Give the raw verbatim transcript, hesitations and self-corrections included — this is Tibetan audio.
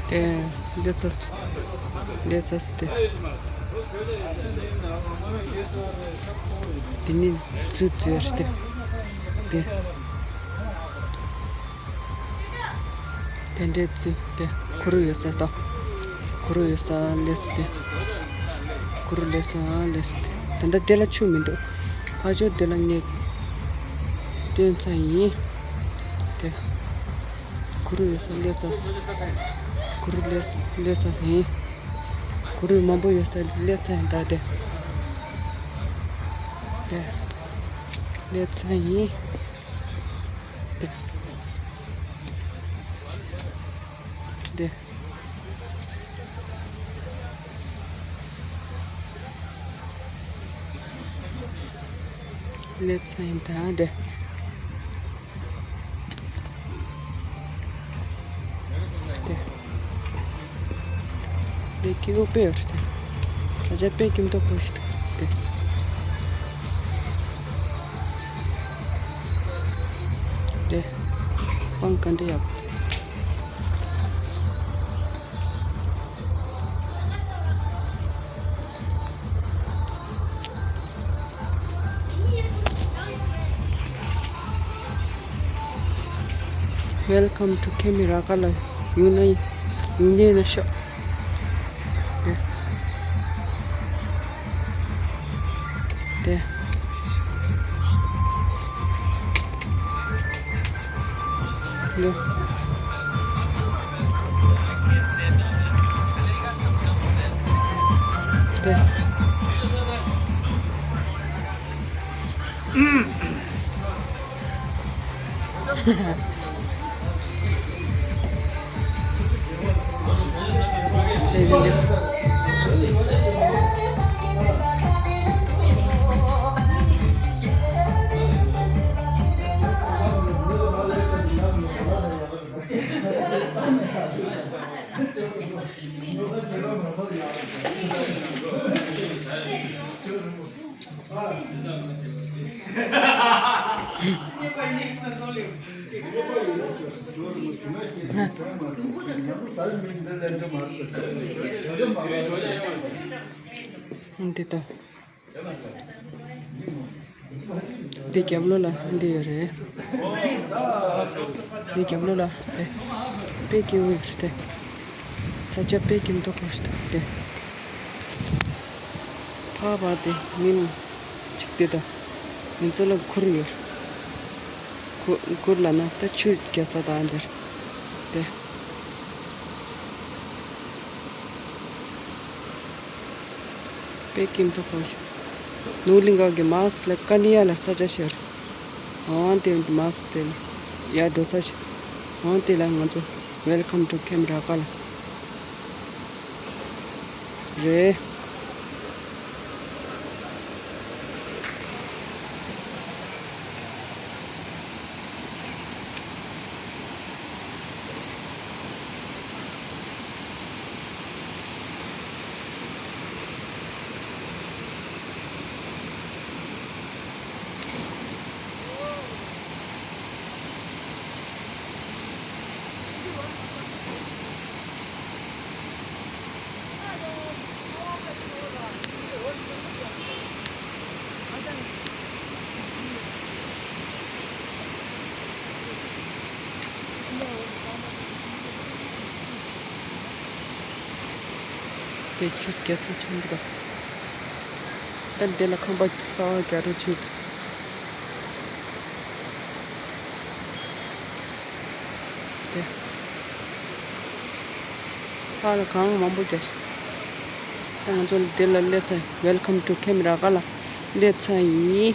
དེ་འདི་ཚོ་འདི་ཚོ་དེ་དེ་ནི་ཙུ་ཙུ་ཡར་དེ་དེ། དེ་འདྲའི་ཙི་དེ་གུ་རུ་ཡོད་ས་དང་། གུ་རུ་ཡོད་ས་ལས་སུ་དེ། གུ་རུ་ལས་སུ་ཨ་ལས་སུ་དེ། ད་ལྟ་དེ་ལ་ཆུ་མི་འདུག་ཕ་ཆོས་དེ་ལ་ངས་སྟོན་ཚ་ཡིན། དེ་གུ་རུ་ཡོད་ས་ལས་ས། གུ་རུ་ལས་ལས་ས་ཡིན། གུ་རུ་མང་པོ་ཡོད་ས་ལས་ཚ་ཡིན་ད་དེ། དེ་ལས་ཚ་ཡིན། དེ། དེ། ལེབ་ས་ཡིན་ད་དེ། དེ། དེ་ཀི་བོ་པེ་ཡོད་རེད་དེ། ས་ཆ་པེ་ཀིམ་ཏོ་ཁོ་ཤི་དེ། དེ། ཁོང་ག་འདྲ་ཡག Welcome to Kemi Raga ལ་ཡོང་ན་ཡོང་ཉེན་ན་ཤོག་དེ། དེ། འདུག་དེ། འདི་ལྟ། འདི་རྒྱབ་ལོགས་ལ་འདི་ཡོད་རེད། འདི་རྒྱབ་ལོགས་ལ་དེ་དཔེ་སྐྱིད་པོ་ཡོད་རེད་དེ། ས་ཆ་དཔེ་སྐྱིད་མདོག་ཁ་ཤས་འདུག་དེ། ཕར་ཕར་དེ་མིན་ཅིག་དེ་དང་། མིན་ཚོ་ལ་གུར་ཡོད་རེད། གུ་གུར་ལ་ན་ད་ཆུ་རྒྱག་ས་དང་འདིར་དེ། དཔེ་སྐྱིད་མདོག་ཁ་ཤས། ནོར་གླིང་ག་གི་མར་ལ་ཀ་ནི་ཡ་ལ་ས་ཆ་ཤར། འོང་དེ་མར་དེ་ལ་ཡར་འགྲོ་ས་ཤར། འོང་དེ་ལ་ང་ཚོ་Welcome to Kemi Raga ལ་རེད། དེ་ཁྱེད་སྐྱེ་ས་ཆེན་པོ་དང་། ད་འདི་ལ་ཁང་པ་གསར་པ་རྒྱག་རོགས་བྱེད། དེ། ཕར་ལ་གངས་མང་པོ་རྒྱག་ཤག་ད་ང་ཚོ་འདི་ལ་སླེབས་ཚར། Welcome to Kemi Raga ལ་སླེབས་ཚར་ཡིན།